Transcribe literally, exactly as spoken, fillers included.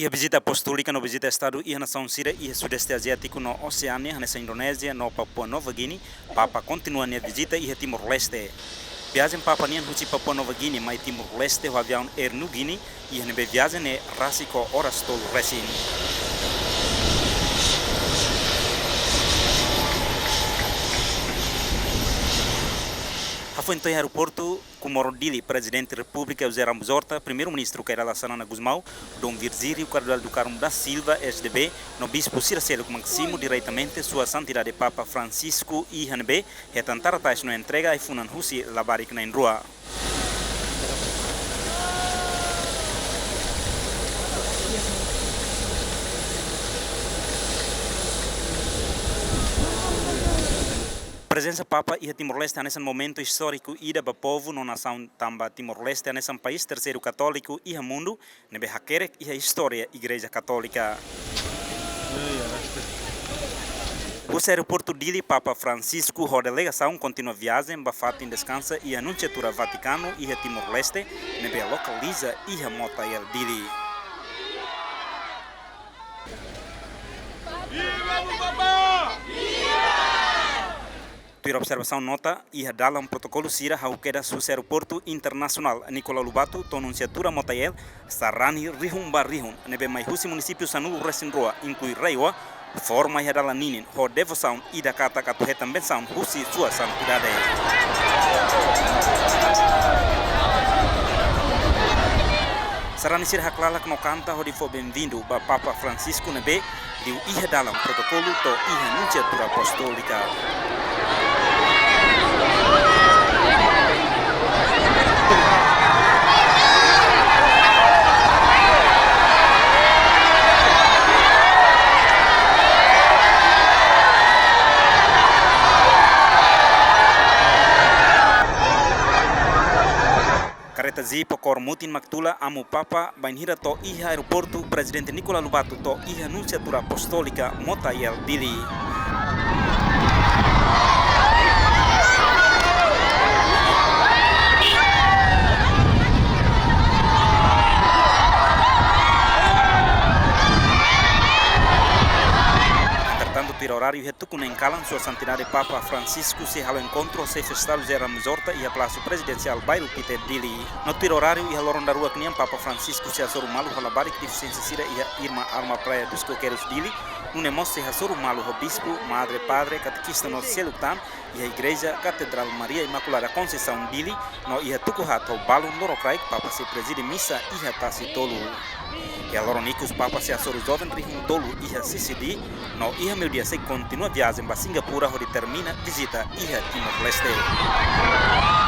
Iha vizita apostólika no vizita estadu iha nasaun sira iha Sudeste Aziátiku no Oseánia, hanesan Indonézia no Papua Nova Guiné, Papa kontinua nia vizita iha Timor-Leste. Viajen Papa nian husi Papua Nova Guiné mai Timor-Leste ho aviaun Air Niugini, iha ne'ebé viajen ne'e rasik ho oras tolu resin. Hafoin to'o iha aeroportu Comoro Dili, Prezidente Repúblika José Ramos Horta, Primeiru-Ministru Kay Rala Xanana Gusmão, Dom Virgílio Cardeal do Carmo da Silva, S D B, no bispu sira seluk mak simu diretamente Sua Santidade Papa Francisco iha ne'ebé hetan tara tais no entrega ai-funan husi labarik na'in-rua. Prezensa Papa iha Timor-Leste hanesan momentu istóriku ida ba povu no nasaun, tanba Timor-Leste hanesan país terseiru katóliku iha mundu ne'ebé hakerek iha istória Igreja Katólika. Husi aeroportu Dili, Papa Francisco ho delegasaun kontinua viajen ba fatin deskansa iha Nunsiatura Vatikanu iha Timor-Leste, ne'ebé lokaliza iha Motael, Dili. Tuir observasaun nota, iha dalan protokolu sira hahú kedas husi Aeroportu Internasionál Nicolau Lobato to'o Nunsiatura Motael sarani rihun ba rihun, ne'ebé mai husi munisípiu sanulu-resin-rua, inklui RAEOA, forma iha dalan ninin ho devosaun ida katak atu hetan bensaun husi Sua Santidade. Sarani sira haklalak no kanta hodi fó benvindu ba Papa Francisco ne'ebé liu iha dalan protokolu to'o iha Nunsiatura Apostólika. Kareta jeep kór mutin mak tula amu Papa bainhira to'o iha aeroportu Prezidente Nicolau Lobato to'o iha Nunsiatura Apostólika Motael, Dili. Entretantu, tuir oráriu iha tuku neen kalan, Sua Santidade Papa Francisco sei halo enkontru ho Xefe Estadu José Ramos Horta iha Palásiu Prezidensiál Bairru Pité, Dili. No tuir oráriu iha loron daruak nian, Papa Francisco sei hasoru malu ho labarik defisiénsia sira iha Irmã Alma Praia dos Coqueiros, Dili, nune'e mós sei hasoru malu ho bispu, madre, padre, katekista no seluk tan iha Igreja Katedrál Maria Imaculada Conceição, Dili, no iha tuku haat ho balun lorokraik Papa sei prezide misa iha tasi tolu. Iha loron ikus Papa sei hasoru joven rihun tolu iha C C D, no iha meiudia sei kontinua viajen ba Singapura hodi termina vizita iha Timor-Leste.